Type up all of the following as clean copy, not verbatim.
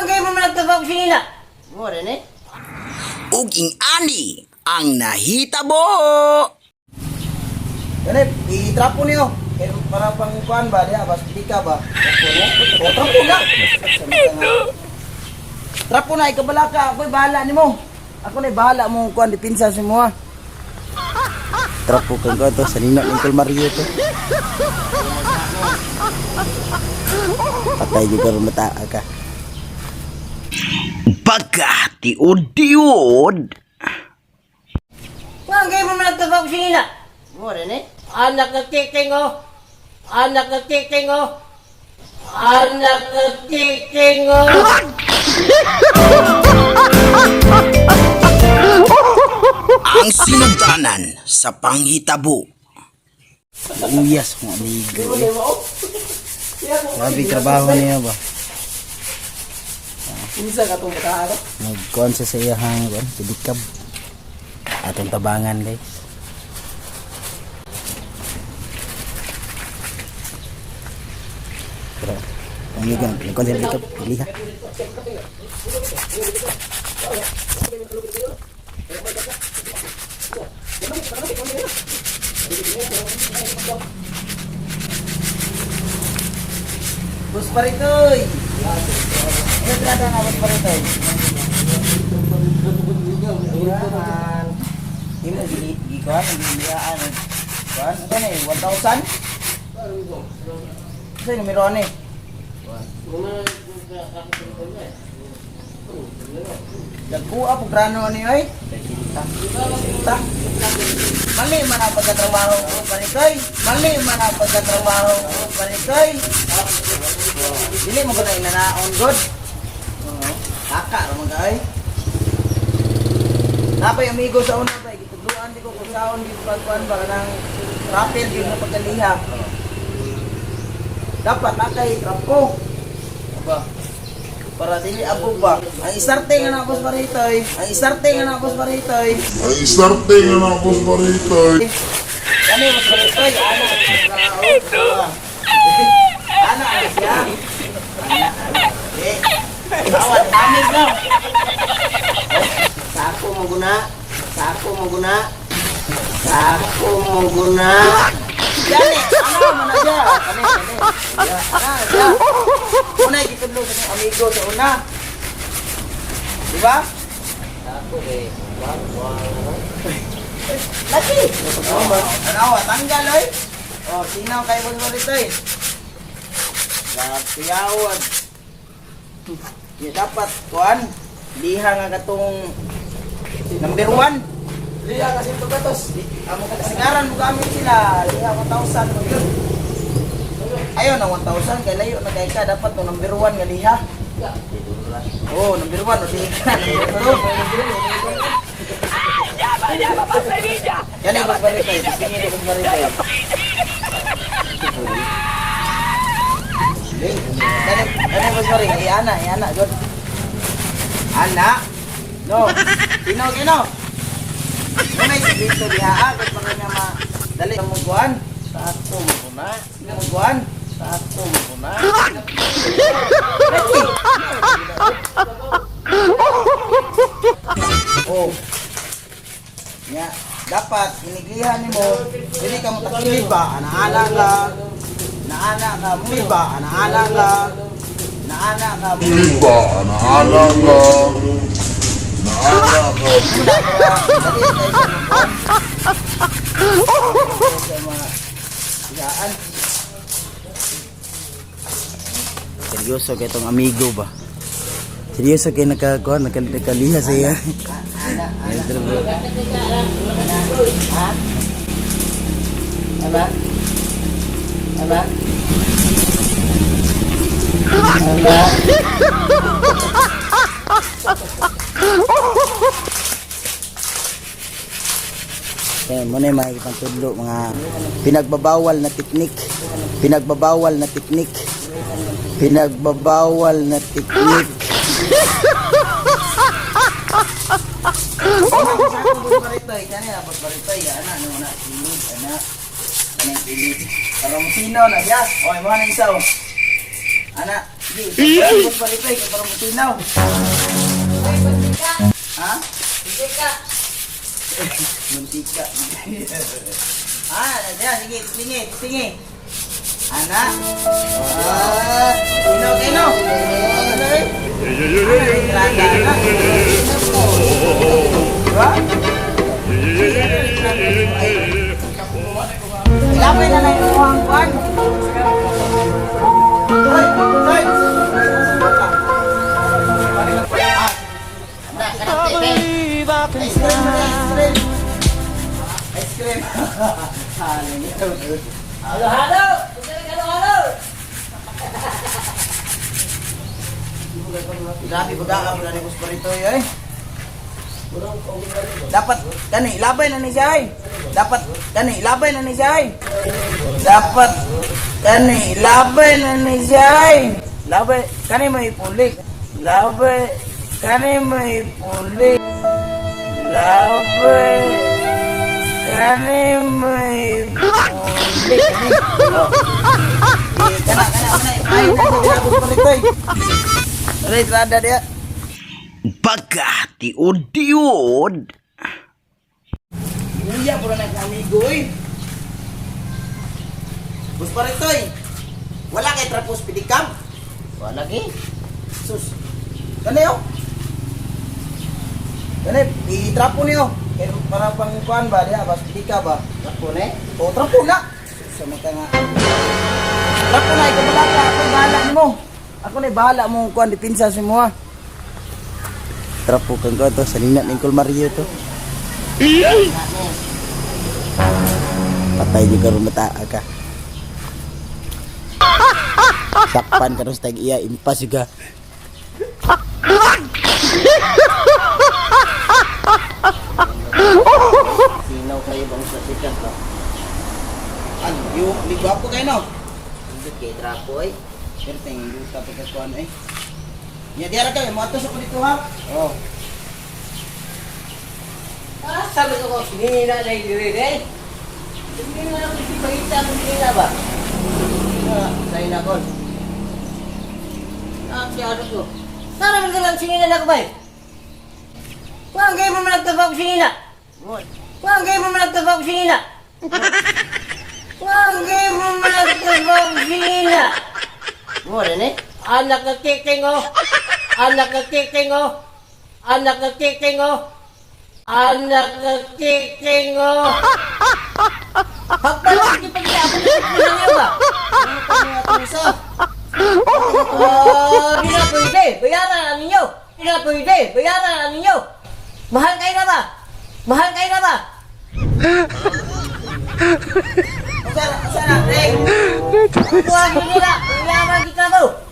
Nga gay mo nagtrabaho sa nila. Mo rin eh. Ug ing-ani ang nahitabo. Ganit, itrapo niyo. Kaya para pang kuan ba, diha, bas ka ba? Trapo na? O, trapo na! Trapo na, ikabala ka. Ako'y bahala nimo. Ako na'y bahala mo kuan, dipinsa si mo ha. Trapo kang kuan to, sa nina ng Mario to. Patay juga mata ka. Pagka tiod-tiod. Nga gay mo nagtrabaho sa nila. Mo rin eh. Anak ng titing oh. Anak ng titing oh. Anak ng titing oh. Ang sinugdanan sa panghitabo. Uyas mo amigo eh. Grabe trabaho niya ba? Unsa ka tong mata? Nagkuan siya sa iyahang kuan, pedicab. Atong tabangan, guys. Pero amigo, nagkuan siya pedicab, liha. Bus paritoy. Ano trata nga bus paritoy? Iyahan. Imo gili gikuan giliaan. Kuan ano ni 1000? Sa numero ani? Dagkuha po grano ani oy. Ta. Mali man ang pagkatrabaho ko paritoy. Mali man ang pagkatrabaho ko paritoy. Dili mo ko na inanaon god. Oo. Kaka ra man kay. Napay amigo sa una bay gitudluan di ko kung saon gid pagkuan ba kanang rapel gyud nga pagkaliha. Dapat akay trapo. Aba. Para dili abo ba. Ang isarte nga na boss paritoy. Ang isarte nga na boss paritoy. Ay, isarte nga na boss paritoy. Kani boss paritoy. Ana. Ito. Ana ana siya. Ana ana. Eh. Tawad namin no. Sako mo guna. Sako mo guna. Sako mo guna. Gani, ano man na siya? Kani, kani. Ya, ana, siya. Una gitudlo sa akong amigo sa una. Di ba? Sako eh. Wang wang. Laki. Oh, anawa tanggal oy. Oh, sinaw kay boss Maritoy. Gapiyawad. Ya, dapat kuan liha nga katong number 1. Liya kasi ito gatos. Amo ka kasingaran mo gamit sila. Liha 1,000 mo yun. Ayaw na 1,000 kay layo na kay ka dapat no number 1 nga liha. Oh, number 1 o di ka number 2. Yan ang baritoy. Tingin ko baritoy. Dali, dali boss baritoy. Ana, ana, good. Ana. No. Kino, kino. Muna dito diha ah, kay mga nga ma dali mo kuan. Sako mo guna. Sino mo kuan? Sako mo guna. Oh. Nya, dapat iniglihan nimo, dili ka mo takilid ba, ana-ana ka. Naana ka, muli ba, ana-ana ka. Naana ka, muli Iba, ana-ana ka. Naana ka. Dali tayo sa mga kuan. Sa mga higaan. Seryoso kay tong amigo ba? Seryoso kay nakakuan, nakaliha sa iya. Ana, ana. Ha? Ama? Ama? Ama? Ayan, muna yung mga tudlo, mga pinagbabawal na teknik. Pinagbabawal na teknik. Pinagbabawal na teknik. Baritoy, kani abot baritoy, ana ano na kilid, ana. Ana kilid. Para mo sino na siya. Oy, mo na isa oh. Ana, Sige, boss Paritoy, kay para mutinaw. Ay, mantika. Ha? Mantika. Mantika. Ah, diyan, sige, tingi, tingi. Ana. Ah, tinaw, tinaw. Ano eh? Ana, ana. Diba? Ilapay na lang yung kuhang kuhan. Hoy, hoy. Ice cream, ice cream. Ice cream. Halo, halo. Halo, halo. Grabe baga ka pala ni Boss Paritoy eh. Dapat kani labay na ni siya ay. Dapat kani labay na ni siya ay. Dapat kani labay na ni siya ay. Labay kani may puli. Labay kani may puli. Labay kani may puli. Oh. Eh, kana kana kana. Ay, kana, Boss Paritoy. Aray, trada diya. Baga tiod-tiod. Kuya, pura na akong amigo eh. Boss Paritoy, wala kay trapos pidikam. Wala gi. Sus. Kani oh. Kani, itrapo niyo. Kay para pang kuan ba diha, bas pidika ba? Ako ne. O trapo na. Sus, sa mata nga. Trapo na ikaw wala ka, ako bahala nimo. Ako na bahala mo kuan dipinsa sa mo ha. Trapo kang kuan to, salina ning Mario to. Patay niyo karon mata ka. Sakpan karon sa tag-iya, impas juga. Sinaw kayo bang sa sikat ba? Ano, yung di gwapo kayo no? Hindi kay trapo ay. Perteng yuta pagkakuan eh. Nya diara kayo, moadto sa ko dito ha. Oh. Ah, sabi ko ko, sinina na yung diri eh. Hindi na ako si pahita kung sinina ba? Ah, sa'yo na kon. Ah, si ano ko. Tara, mo lang sinina na ko ba eh? Wag kayo mo nagtabaw ko sinina. Wag kayo mo nagtabaw ko sinina. Wag kayo mo nagtabaw ko sinina. Mo rin eh. Anak ng titing oh. Anak ng titing oh. Anak ng titing oh. Anak ng titing oh. Pagpalag di pagkakapag ng ba? Ah, di na pwede. Bayaran na ninyo. Di na pwede. Bayaran na ninyo. Mahal kayo na ba? Mahal kayo na ba? Usa na, usa na, pre. Kuha nyo nila. Bayaran kita mo.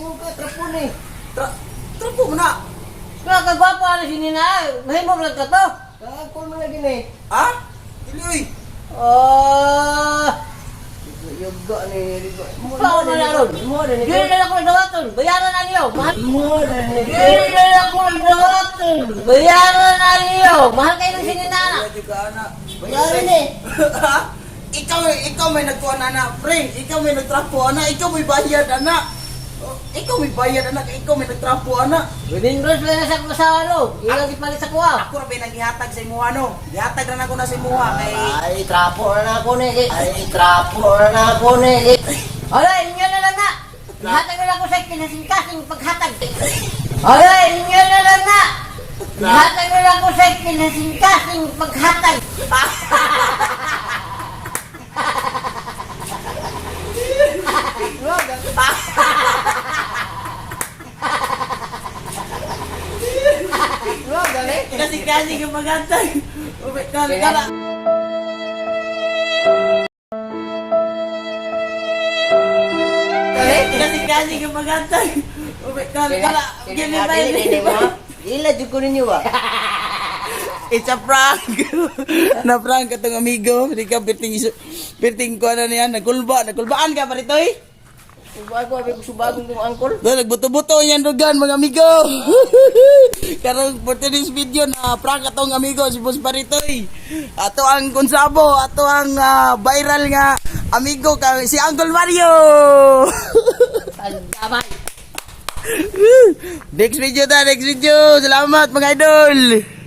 Yung ka trapo ni. Tra trapo mo na. Kaya kagwapo ano si Nina. Mahimo lang ka to. Kagwapo mo na gini. eh. Ha? Dili oy. Ah, Yugo ni Rigo. Paano na ron? Dili na lang ko dawaton. Bayaran na niyo. Mahal. Dili na lang ko dawaton. Bayaran na niyo. Mahal kayo ng sininana. Wala jud ka ana. Bayaran eh. Ha? Ikaw may nagkuan ana, pre. Ikaw may nagtrapo ana, ikaw may bayad ana. Oh, ikaw may bayad ana, ikaw may nagtrapo ana. Winning rush lang na sa asawa no. Ilang ipalit sa kuha. Ako ra ba naghihatag sa imuha no? Gihatag ra nako na sa imuha kay Ay, trapo na na ako ni. Ay, trapo na na ako ni. Ala, inyo na lang na. Ihatag na lang ko sa kinasingkasing paghatag. Ala, inyo na lang na. Ihatag na lang ko sa kinasingkasing paghatag. Kasi kasi ka magantay. Ube, kala kala. Kasi kasi ka magantay. Ube, kala kala. Give me five, give me five. Ila, jud ko ninyo ba? It's a prank. Na prank atong amigo. Hindi ka perting perting ko na niyan, nagkulba, nagkulbaan ka paritoy. Subago, abi ko subagong kong angkol. Doon, nagbuto-buto yan dugan mga amigo. Karong for today's video na prank atong amigo si Boss Paritoy. Ato ang konsabo, ato ang viral nga amigo ka, si Uncle Mario. Ang damay. Next video ta, next video. Salamat, mga idol.